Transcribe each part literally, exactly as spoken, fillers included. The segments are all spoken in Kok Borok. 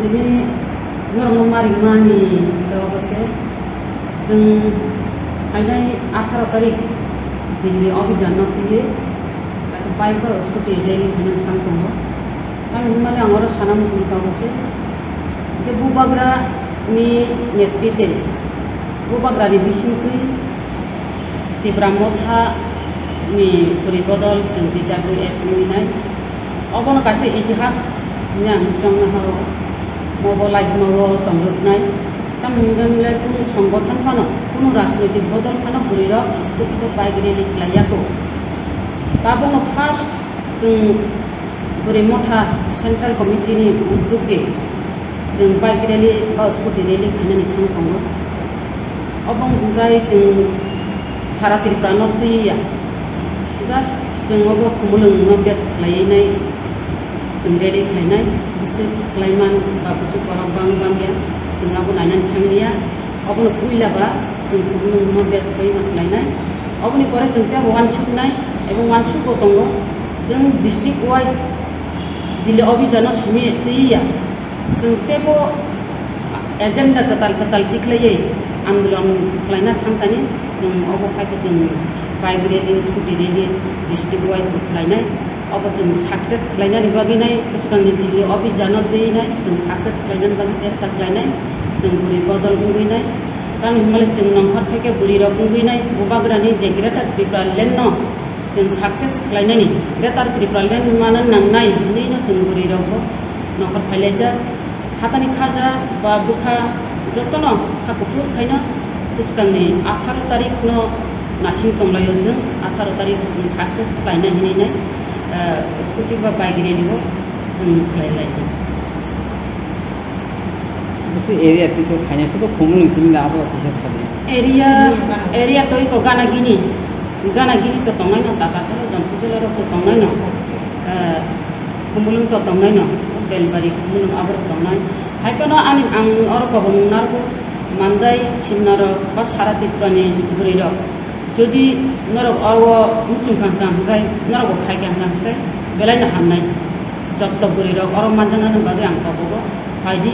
Tini norokno ma ringmani tei obo se chwng phainai atharo tarik Delhi obijan no twiwi kaisa bike bai scooty rally khaina thang tongo. Tamni hwnmale ang oro sana muchung tongo se je Bubagra ni netrite Bubagra ni bisingtwi Tipra Motha ni bwrwi bodol chwng T W F wngwi nai. Obono kaisa itihas hinwi ang chongna hao. Mobo laibuma o tongrwknai. Tamni hwnwi kunu chonggothan phano, kunu rajnoitik bodol phano bwrwirok scooty bo bike rally khlai yaku. Tabukno first chwng Bwrwi Motha Central Committee ni udduk di chwng bike rally ba scooty rally khainani thang tongo. Obo wngkha chwng sara Tripura no twi ya, just chwng obo Khumulwng no base khlaiwi nai chwng rally khlainai, bwswk khlaiman ba bwswk borok bang bang ya, chwng abo nainani thang liya. Obono puila ba chwng Khumulwng no base khlaiwi ma khlainai. Oboni pore chwng tei abo uansuknai, ebong uansuk bo tongo, chwng district wise Delhi obijan no simi twi ya. Chwng teibo agenda kwtal kwtal tikhlaiwi andolon khlaina thangthani, chwng obo hai khe chwng bike rally, scooty rally district wise bo khlainai. Obo chwng success khlainani bagwi nai bwskangni Delhi obijan no twi nai chwng success khlainani bagwi chesta khlainai, chwng bwrwi bodol wngwi nai. Tamni hwnmale chwng nongkhor phaikhe bwrwirok wngwi nai Bubagrani je Greater Tripura Land no chwng success khlainani, Greater Tripura Land mana nangnai hinwi no chwng bwrwirok bo nongkhor phailaijak. Hatani khaja ba bwkha jotono kha kuphur khaino bwskangni atharo tarikh no nasing tonglaio chwng, atharo tarikh chwng success khlaina hinwi nai, ah, scooty ba bike rally o chwng khlai lai. Bisi area twi to khaina se to Khumulwng simi da abo kisa sadi. Area, area to iko gana gini, gana gini to tongnai no, Tata to Jampui jila rok to tongnai no. Ah, Khumulwng to tongnai no, Belbari, Khumulwng abo rok tongnai. Hai phano ani ang oro kobong narwgo Mandai, Simnarok ba sara Tripura ni bwrwi rok. Jodi norok oro muchung kha hwnkha hwnkhe, norok bo phai kha hwnkha hwnkhe, belai no hamnai. Jotto bwrwi rok oro manjaknani bagwi ang kobogo phaidi.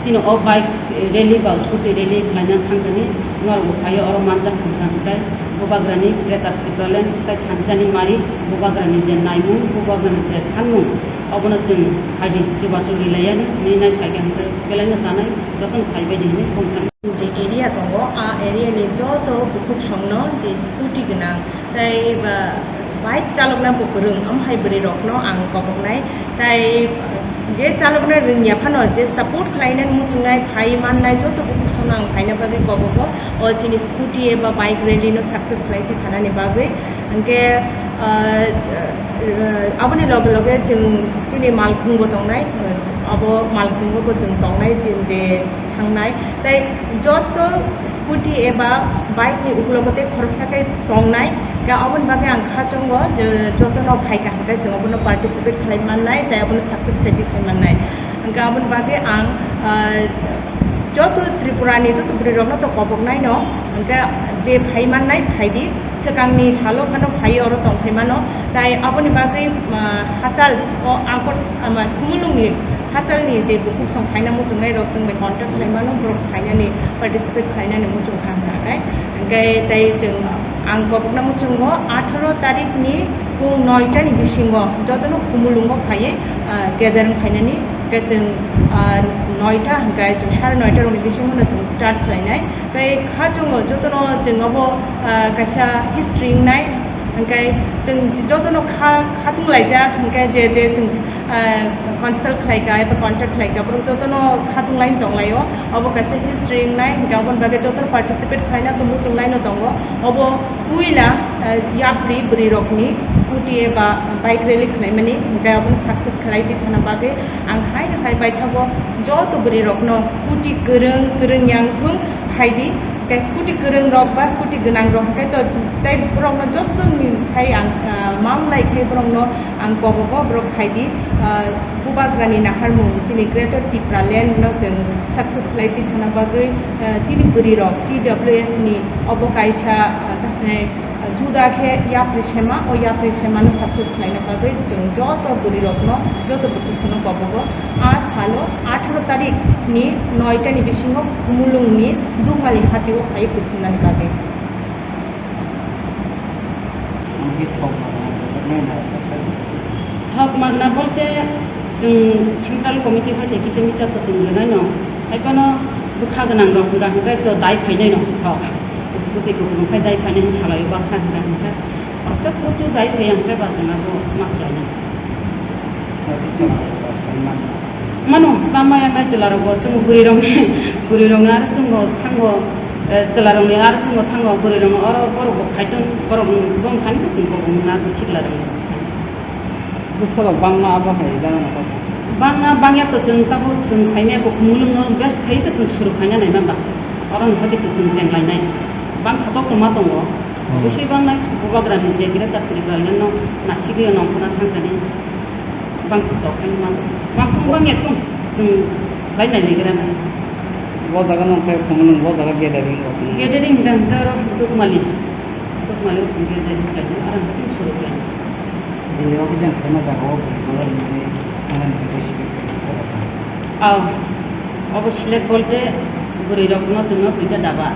Chini o bike rally ba scooty rally khlaina thangkani norok bo phaiwi oro manjak hwnkha hwnkhe, Bubagrani Greater Tipraland tei thansani mari Bubagrani je naimung, Bubagrani je sanmung, obono chwng phaidi chubachu rilaiyani hinwi nai phaikha hwnkhe belai no chanai jotono phaibaidi hinwi tongthang. Je area tongo, a area ni joto bukhuk songno je scooty gwnang tei ba bike chalokna bo kwrwng, am hai bwrwi rokno ang koboknai. Tai je chalokna rwngya phano, je support khlainani muchungnai, phai mannai joto bukhuk songno ang phaina bagwi kobogo, o chini scooty eba bike rally no success khlai twi sanani bagwi. Hwnkhe, ah, ah, aboni loge loge chwng chini malkhung bo tongnai, abo malkhung bo chwng tongnai, chini je thangnai. Tai joto scooty eba bike ni ukulogo tei khoroksa khe tongnai. Khe aboni bagwi ang kha chongo je jotono phaikha hwnkhe chwng abono participate khlai mannai tei abono success khlai tisai mannai. Hwnkhe aboni bagwi ang, ah, joto Tripura ni joto bwrwi rokno to koboknai no, hwnkhe je phai mannai phaidi, swkangni salo phano phai oro tong phai mano. Tai aboni bagwi, ah, hachal o angkor, ama, Khumulwngni hachalni je bukhuk song phaina muchungnai rok chwng bai contact khlai mano, borok phainani participate khlainani muchung kha hwnkha khe. Hwnkhe tei chwng ang kobokna muchungo atharo tarikh ni pung noita ni bisingo jotono Khumulwngo phaiwi, ah, gather wng phainani, khe chwng, ah, noita hwnkhe chwng sare noita rokni bisingo no chwng start khlainai. Tei kha chwngo jotono chwng obo, ah, kaisa history wngnai, hwnkhe chwng jotono kha, khatung laijak, hwnkhe je, je chwng, ah, consult khlai kha eba contact khlai kha, borok jotono khatung line tong laio. Obo kaisa history wngnai, hwnkhe aboni bagwi jotono participate khlaina to muchung line no tongo. Obo puila, ah, yapri bwrwi rokni scooty eba bike rally khlaimani, hwnkhe abono success khlai twi sana bagwi ang hai hai paithago joto bwrwi rokno scooty kwrwng, kwrwng yang thung phaidi, tei scooty kwrwng rok ba scooty gwnang rok hwnkhe to tei borokno joto ni sai ang, ah, mam lai khe borokno ang kobogo borok phaidi, ah, Bubagrani naharmung chini Greater Tipraland no chwng success khlai twi sana bagwi, ah, chini bwrwi rok T W F ni obo kaisa, ah, tamhinai, ah, Huda khe yapri sema, o yapri semano success khlaina bagwi chwng joto bwrwirokno, joto bukusono kobogo a salo atharo tarik ni noita ni bisingo Khumulwng ni Dukmali hati o phaiwi kuthumnani bagwi. Thok magna bolte chwng central committee hai tei kiching bichar to chwng rwnaino, hai phano bwkha gwnang rok hwnka hwnkhe to dai phainaino thok. Scooty kuphur khai dai phainai hinwi salaio baksa hwnka hwnkhe. Baksa prochur dai phaiya hwnkhe ba chwng abo ma khlainai. Mano, tamo yang nai chwla rok bo, chwng bwrwi rok, bwrwi rok ni aro chwng bo thango, eh, chwla rok ni aro chwng bo thango, bwrwi rok oro borok bo khai ton, borok ni bong thani bo chwng bo na sikla rok ni. Bwsa rok bangma abo hai gana na kok. Bangma bangya to chwng tabuk chwng saimaya kok mulung no best khai se chwng suru khaina nai mamba. Oro ni hati se chwng cheng lainai. Bang thotok to ma tongo. Hmm. Bwswi bang nai bubagra ni je greater Tripura land no nasigwi nongkhorna thang kani. Bang thok khai ma. Bang thong bang ya thong. Chwng bai nai nai gra nai. Bo jaga no khai Khumulwng bo jaga gathering rok. Gathering dan daro Dukmali. Dukmali chwng gathering khai. Aram khai suru khai. Dini o bijang khai ma jaga o bwrwi dolor ni thangna ni bwrwi sidi. Aw. Obo select bolte bwrwi rok no chwng no duita daba.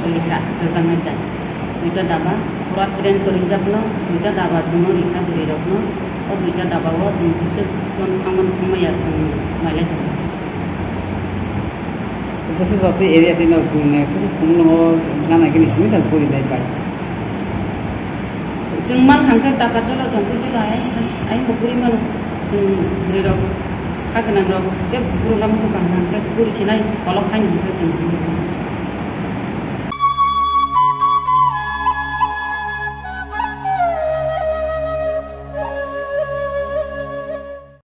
Lekha rwjaknai da. Duita daba, pura train to rijak no, duita daba chwng no rikha bwrwi rok no. O duita daba o chwng bwswk jon thangmani thangmaya chwng nailai tongo. Bwswk joto area twi no bwrwi nai, chwng Khumulwng o gana gini simi da bwrwi nai bai. Chwng man thang khe taka chwla jong khe chwla ai, ai bo bwrwi mano. Chwng bwrwi rok kha gwnang rok khe bwrwi rok no bwkang nang khe bwrwi sinai kolok khai nang khe chwng.